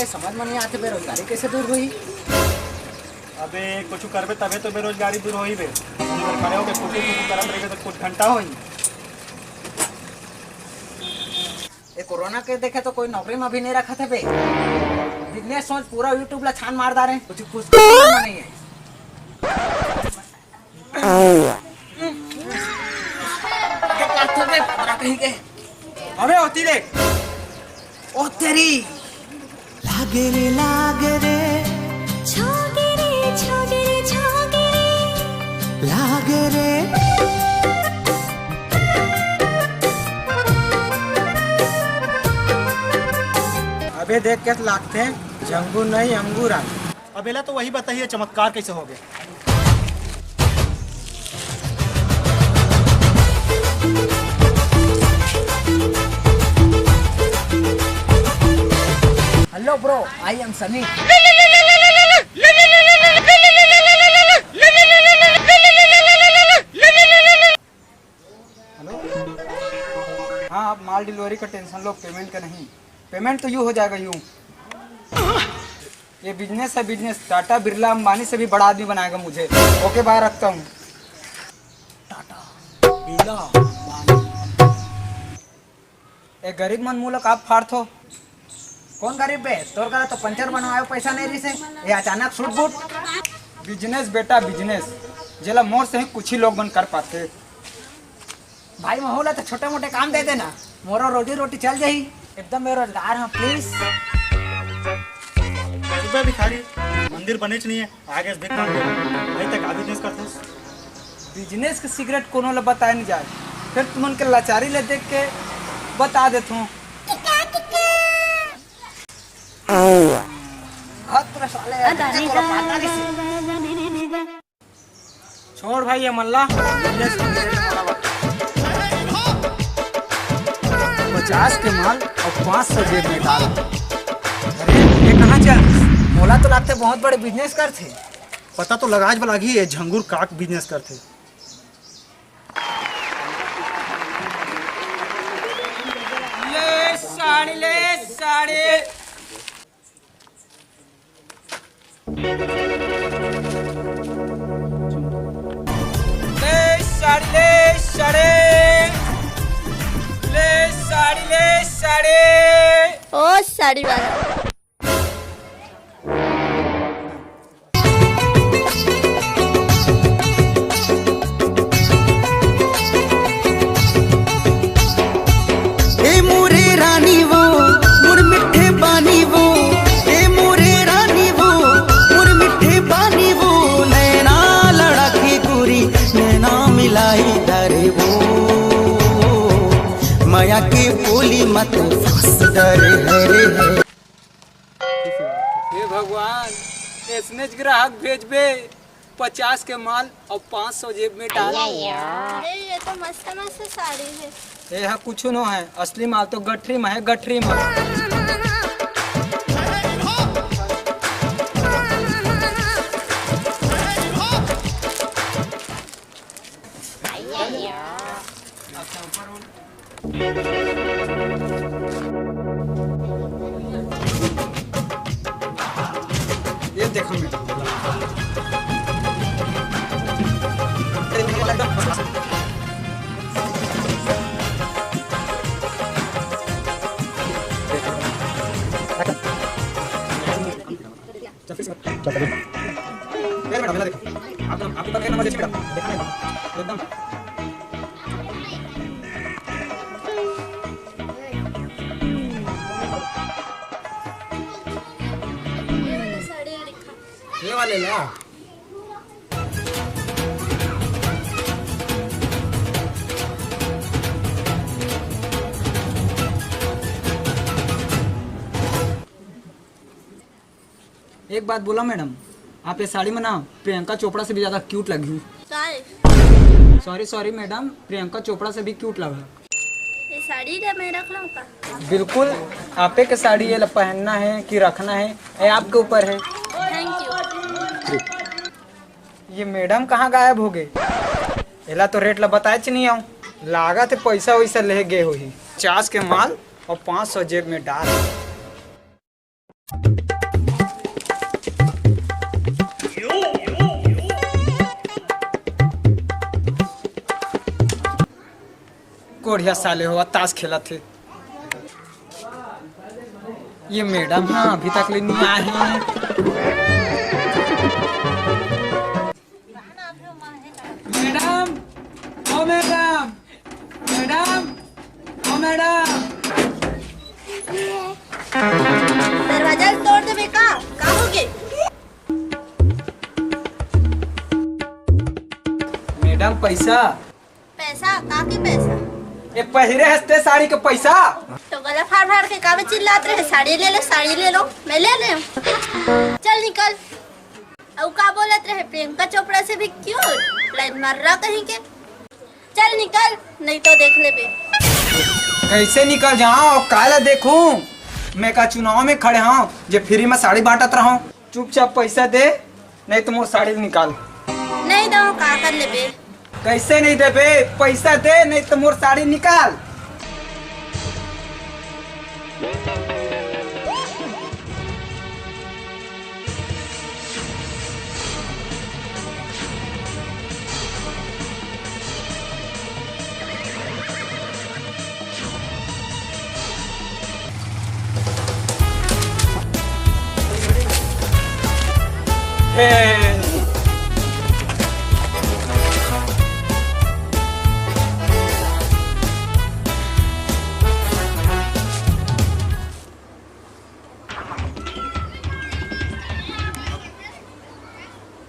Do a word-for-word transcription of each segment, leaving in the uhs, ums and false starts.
समझ में नहीं आते, बेरोजगारी कैसे दूर हुई? अबे, कुछ करबे तबे तो बेरोजगारी दूर होही बे। दिन भर खड़े होके कुकु कुकु करत रहिबे तो कुछ घंटा होही। ये कोरोना के देखे तो कोई नौकरी में भी नहीं रखा था बे। बिजनेस सोच पूरा YouTube ला छान मार डारे, कुछ कुछ नहीं है। अबे होती देख। ओ तेरी। लागे रे, लागे रे। छोगे रे, छोगे रे, छोगे रे। लागे रे। अबे देख कैसे लागथे, झंगू नहीं अंगूर आ। अब एला तो वही बताइए चमत्कार कैसे हो गया। Hello bro, I am Sunny. Hello. हाँ, आप माल डिलीवरी का टेंशन लो, पेमेंट का नहीं। पेमेंट तो यूँ हो जाएगा, यूँ। ये बिजनेस है बिजनेस, टाटा बिरला अंबानी से भी बड़ा आदमी बनाएगा मुझे। ओके, बाय, रखता हूँ। टाटा बिरला अंबानी। ए गरीब मन मुँह ल का फाड़थो? कौन गरीब बे? तोर करा तो पंचर बनवाए पैसा नहीं रहिसे। ये अचानक सूट बूट। बिजनेस बेटा बिजनेस, जेला मोर से ही कुछ ही लोग मन कर पाथे। भाई महू ला तो छोटे मोटे काम दे देना, मोरो रोजी रोटी चल जाही। एकदम बेरोजगार हूँ, प्लीज। सुबह भिखारी, मंदिर बनेच नहीं है, आगे से भीख मांगे। भाई तक का बिजनेस करते? बिजनेस के सीक्रेट कोनो ला बताए नहीं जाए, फिर तुमन के लाचारी ले देख के बता देथों। हाथ पूरा साले यार, अदा रे चक्कर दा मारता रे। दा दा दा रे दा। छोड़ भाई ये मल्ला, बिजनेस के सीक्रेट वाला बात। पचास के माल और पाँच सौ जेब में डाल। अरे ये कहाँ चल? मोला तो लागथे बहुत बड़े बिजनेस करथे। पता तो लगाज वाला ही है, झंगुर काक बिजनेस करथे। ले साड़ी, ले साड़ी। ले साड़ी, ले साड़ी। ले साड़ी, ले साड़ी। ओ साड़ी वाला। ए मोरे रानी वो, मोर मिठे पानी वो, ए मोरे रानी वो, मोर मिठे पानी वो, नैना लड़ा के गोरी, नैना मिलाई दरे वो, माया के बोली मत फांस दरे है रे है। हे भगवान, ऐसने ज ग्राहक भेजबे, पचास के माल और पाँच सौ जेब में डाल। अरे, ये तो मस्त मस्त साड़ी है। ये हा कुछ नो है, असली माल तो गठरी में है, गठरी में। ये देखो मैडम। चल, फिर से कर। चल, चल। ये मैडम, ये देखो। आप, आपके पास एक नंबर जैसे मैडम, देखा नहीं था। एकदम। ये वाले ना। एक बात बोला मैडम, आप ये साड़ी में ना प्रियंका चोपड़ा से भी ज्यादा क्यूट लगी हो। Sorry. Sorry, sorry madam, Priyanka Chopra से भी क्यूट लगा। ये साड़ी ला मैं रख लूं का? बिल्कुल, आपे के साड़ी ये ला पहनना है कि रखना है, ये आपके ऊपर है। Thank you. ये मैडम कहाँ गायब हो गए? एला तो रेट ला बताएच नहीं आऊँ, लागत है पैसा वैसा ले गए होही। पचास के माल और पाँच सौ जेब में डाल। कोढ़िया साले हो, ताश खेलत हे। ये मैडम ह अभी तक ले नहीं आए हैं। मैडम, ओ मैडम, मैडम, ओ मैडम। दरवाजा तोड़ देबे का? का होगे? मैडम, पैसा। पैसा? का के पैसा? ए, पहिरे हस ते साड़ी के पैसा। तो गला फाड़ फाड़ के काबर चिल्लात रहे, "साड़ी ले लो, साड़ी ले लो"? मैं ले ले। चल निकल। अउ का बोलत रहे, "प्रियंका चोपड़ा से भी क्यूट"? लाइन मार रहा कहीं के। चल निकल, नहीं तो देख लेबे। कैसे निकल जाऊं? काला देखूं? मैं का चुनाव में खड़े हूं जे फ्री में साड़ी बांटत रहूं? चुपचाप पैसा दे, नहीं तो मोर साड़ी निकाल। नहीं दो, का कर लेबे? कैसे नहीं देबे? पैसा दे, नहीं तो मोर साड़ी निकाल।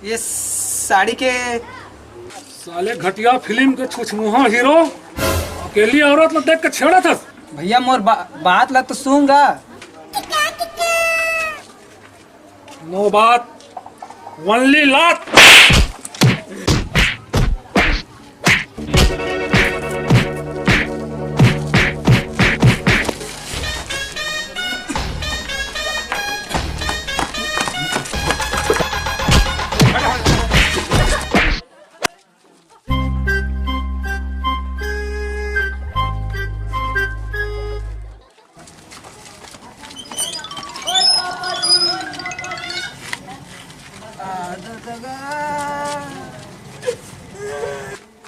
ये साड़ी के साले घटिया फिल्म के छुछमुहा हीरो अकेली औरत ल देख के छेड़त हस। भैया मोर बा-, बात ला तो सुन गा। No बात, only लात।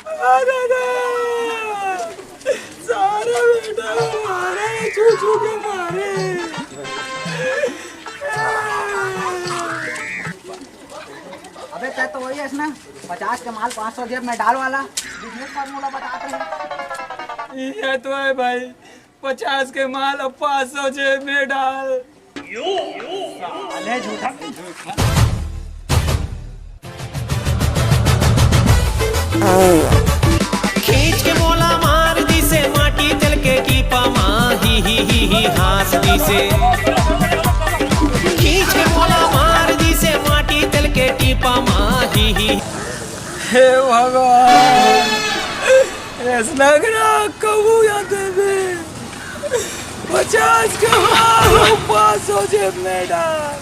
आ, दादा। सारा बेटा मारे, छू छू के मारे। अबे, तै तो वही हस ना, पचास के माल पाँच सौ जेब में डाल वाला, business formula बतात रहे। ये तो है भाई, पचास के माल और पाँच सौ जेब में डाल। साले झूठा। खींच के मोला मार दिसे माटी तेल के टीपा मा, ही, ही, ही, ही, हाँस दिसे। खींच के मोला मार दिसे माटी तेल के टीपा मा, ही, ही। हे भगवान, ऐसा लग रहा कबू या देवे। पचास के माल, पाँच सौ जेब में डाल।